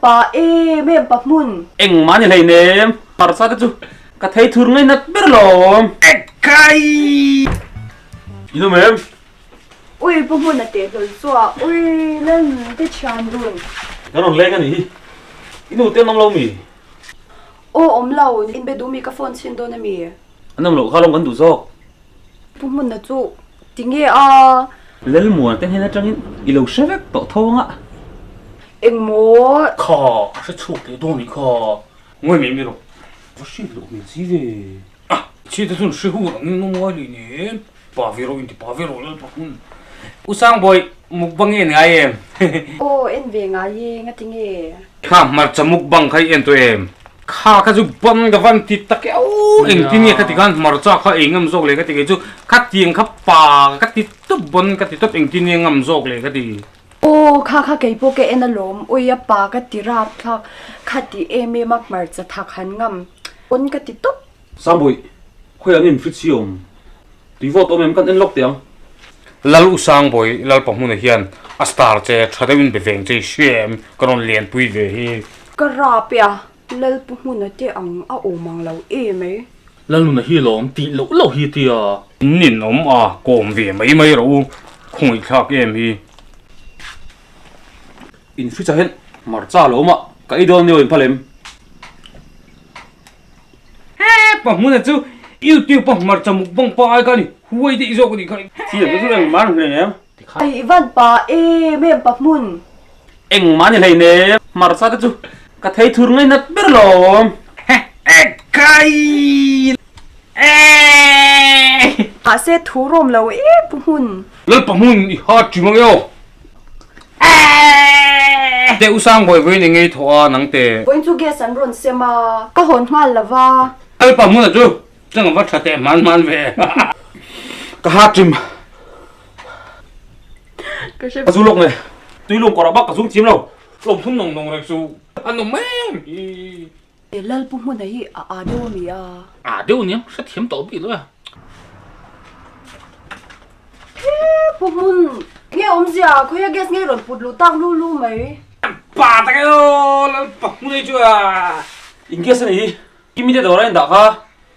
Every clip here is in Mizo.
pa em em pa hmun. Engmah ni hleinem, hmarcha te chu ka thei thur ngei nat ber lawm. Ekai! In awm em? Ui pu hmun a teh hlawl chu a, ui Lalnun te thian dun. Kan rawn leng a nih hi, i nu te an awm lo mi? Aw awm lo, inbe duh mi ka phone chhin dawn a mi? An awm loh kha lawm kan duh zawk. Pu hmuna chu tinge a? Lalmuan te hnen atangin i lo hre vek tawh tho anga. Engmaw? Kha a hre chhuak leh dawn nih kha. Ngawi mai mai rawh. Va hriat loh hmel si ve. A, chhi te chuan hre hu ang in awm ngai leh nen. Pa ve rawh inti pa ve rawh lal pa hmun. U Sangbawi mukbang i en ngai em? Aw en ve ngai e, ngatinge? Kha hmarcha mukbang kha i en tawh em? Kha kha chu ban ka van ti tak e aw engtin nge khati khan hmarcha kha ei ngam zawk le ka ti kei chu khatiang kha pa ka ti tawp bawn ka ti tawp engtin nge ngam zawk le ka ti. Aw kha kha kei pawh ka en alawm ui a pa ka ti rap thlak khati em em a hmarcha thak han ngam pawn ka ti tawp. Sangbawi khawiah nge in fridge hi awm tui vawt awm em kan en lawk teh ang. Lal U Sangbawi Lalpahmuna hian a star che tha deuhin be veng che i hria em ka rawn lianpui ve hi. Ka rap e a, Lalpuhmuna te ang a awm ang lo e mai. Lalnuna hi lawm tih loh loh hi tia. In ninawm a, kawm ve mai mai rawh u, khawngaihthlak em hi. In fridge ah hian hmarcha a lo awm a, ka ei dawn nia in phal em? He Pahmuna chu YouTube a hmarcha mukbang pa ai kha a ni, huai daih zawk a nih kha. Thiam te chu engmah an hlei em? Ai van pa em em pa hmun. Engmah ni hlei nem hmarcha te chu ka thei thur ngei nat ber lawm. Kai eh. Mahse thu rawm lo em pu hmun. Lal pa hmun i ha ṭi mang eo. Teh u sang vawi vawiin eng ngei thawh a nang te. Vawiin chu gas an rawn sem a ka hawn nghal lo va. Lal pa hmun a chu chang a va ṭha teh hman hman ve. Ka ha ṭim. Ka zu lawk nge. Tui lung kawrah bak ka zung chim lo. Tlawm thum nawng nawng reng chu an awm em hi. Lalpu hmuna hi a aa deuh a mi a? Aa deuh aniang, hrethiam tawh bik lo e. He pu hmun nge awmzia khawia gas nge rawn put luh tak lu lu mai. Pa tak e aw Lalpa hmun hi chu a. In gas a nih hi, Kimi te dawr a indah kha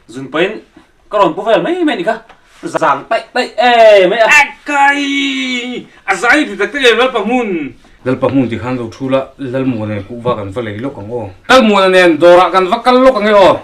zun pahin Ka rawn pu vel mai mai ni kha zang taih taih em mai a. Kai! A zai ti tak tak em Lalpa hmun. Lalpa hmun ti khan lo thu la, Lalmuana nen kuhva kan va lei lawk ang aw. Lalmuana nen dawrah kan va kal lawk ang e aw.